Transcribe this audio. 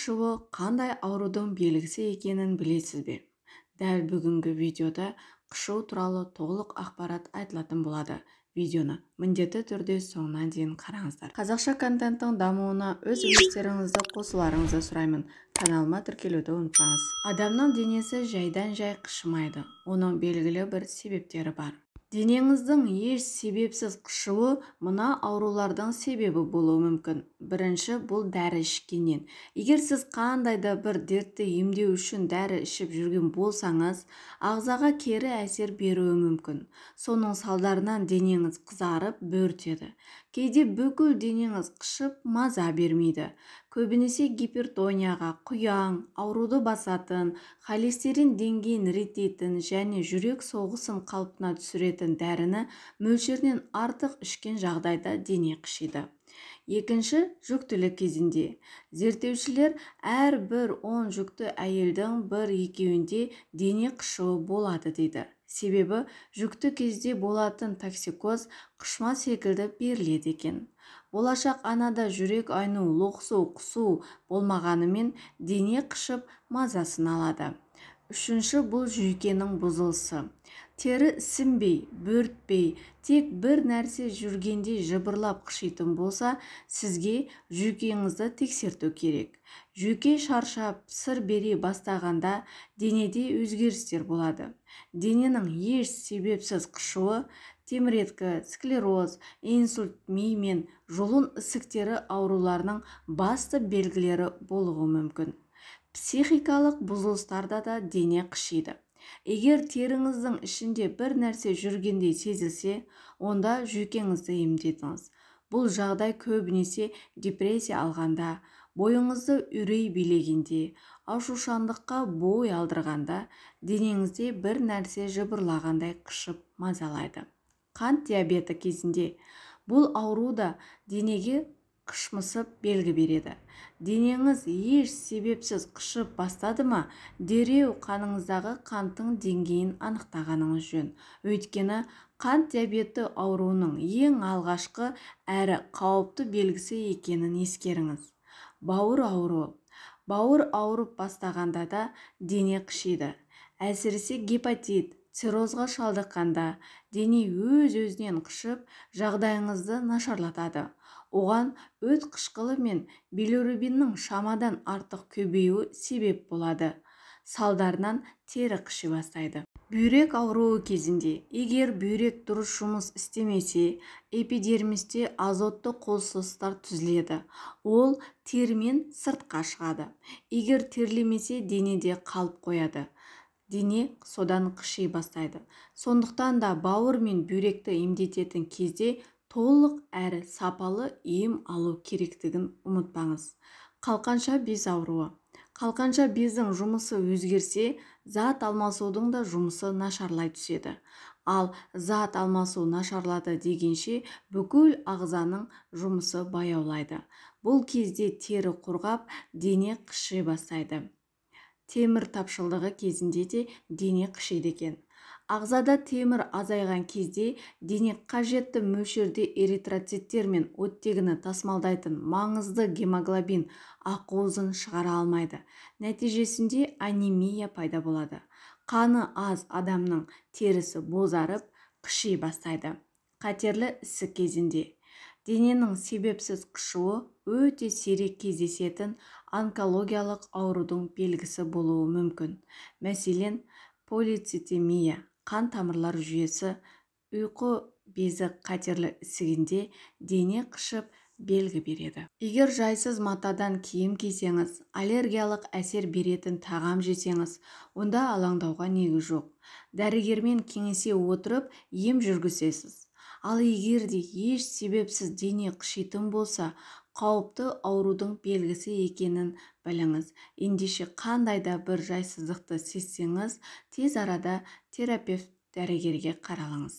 Қышуы қандай аурудың белгісі екенін білесіз бе? Дәл бүгінгі видеода қышу туралы толық ақпарат айтылатын болады. Видеоны міндетті түрде соңына дейін қараңыздар. Қазақша контенттің дамуына өз үлестеріңізді қосуларыңызды сұраймын. Каналыма тіркелуді ұмытпаңыз. Адамның денесі жайдан-жай қышымайды. Оның белгілі бір себептері бар. Денеңіздің еш себепсіз қышуы мына аурулардың себебі болуы мүмкін. Бірінші, бұл дәрі ішкеннен. Егер сіз қандай да бір дертті емдеу үшін дәрі ішіп жүрген болсаңыз, ағзаға кері әсер беруі мүмкін. Соның салдарынан денеңіз қызарып, бөртеді. Кейде бүкіл денеңіз қышып, маза бермейді. Көбінесе гипертонияға, құяң, ауруды басатын, холестерин деңгейін реттейтін және жүрек соғысын қалпына түсіретін дәріні мөлшерінен артық ішкен жағдайда дене қышиды. Екінші, жүктілік кезінде. Зерттеушілер әрбір 10 жүкті әйелдің бір-екеуінде дене қышуы болады дейді. Себебі жүкті кезде болатын токсикоз қышма секілді беріледі екен. Болашақ анада жүрек айну, лоқсу, құсу болмағанымен дене қышып мазасын алады. Үшінші, бұл жүйкенің бұзылысы. Тері ісінбей, бөртпей, тек бір нәрсе жүргенде жыбырлап қышитын болса, сізге жүйкеңізді тексерту керек. Жүйке шаршап, сыр бере бастағанда денеде өзгерістер болады. Дененің еш себепсіз қышуы теміреткі, склероз, инсульт, ми мен жұлын ісіктері ауруларының басты белгілері болуы мүмкін. Психикалық бұзылыстарда да дене қышиды. Егер теріңіздің ішінде бір нәрсе жүргендей сезілсе, онда жүйкеңізді емдетіңіз. Бұл жағдай көбінесе депрессия алғанда, бойыңызды үрей билегенде, ашушаңдыққа бой алдырғанда, денеңізде бір нәрсе жыбырлағандай қышып мазалайды. Қант диабеті кезінде бұл ауру да денеге қышмысып белгі береді. Денеңіз еш себепсіз қышып бастады ма, дереу қаныңыздағы қанттың деңгейін анықтағаныңыз жөн. Өйткені қант диабеті ауруының ең алғашқы әрі қауіпті белгісі екенін ескеріңіз. Бауыр ауруы. Бауыр ауырып бастағанда да дене қышиды. Әсіресе гепатит, циррозға шалдыққанда дене өз-өзінен қышып, жағдайыңызды нашарлатады. Оған өт қышқылы мен билирубиннің шамадан артық көбеюі себеп болады. Салдарынан тері қыши бастайды. Бүйрек ауруы кезінде, егер бүйрек дұрыс жұмыс істемесе, эпидермисте азотты қосылыстар түзіледі. Ол терімен сыртқа шығады. Егер терлемесе, денеде қалып қояды. Дене содан қыши бастайды. Сондықтан да бауыр мен бүйректі емдететін кезде толық әрі сапалы ем алу керектігін ұмытпаңыз. Қалқанша без ауруы. Қалқанша бездің жұмысы өзгерсе, зат алмасудың да жұмысы нашарлай түседі. Ал зат алмасу нашарлады дегенше, бүкіл ағзаның жұмысы баяулайды. Бұл кезде тері құрғап, дене қыши бастайды. Темір тапшылдығы кезінде де дене қышиды екен. Ағзада темір азайған кезде дене қажетті мөлшерде эритроциттер мен оттегіні тасымалдайтын маңызды гемоглобин ақуызын шығара алмайды. Нәтижесінде анемия пайда болады. Қаны аз адамның терісі бозарып, қыши бастайды. Қатерлі ісік кезінде дененің себепсіз қышуы өте сирек кездесетін онкологиялық аурудың белгісі болуы мүмкін. Мәселен, полицитемия, қан тамырлар жүйесі, ұйқы безі қатерлі ісігінде дене қышып белгі береді. Егер жайсыз матадан киім кисеңіз, аллергиялық әсер беретін тағам жесеңіз, онда алаңдауға негіз жоқ. Дәрігермен кеңесе отырып ем жүргізесіз. Ал егер де еш себепсіз дене қышитын болса, қауіпті аурудың белгісі екенін біліңіз. Ендеше қандай да бір жайсыздықты сезсеңіз, тез арада терапевт дәрігерге қаралыңыз.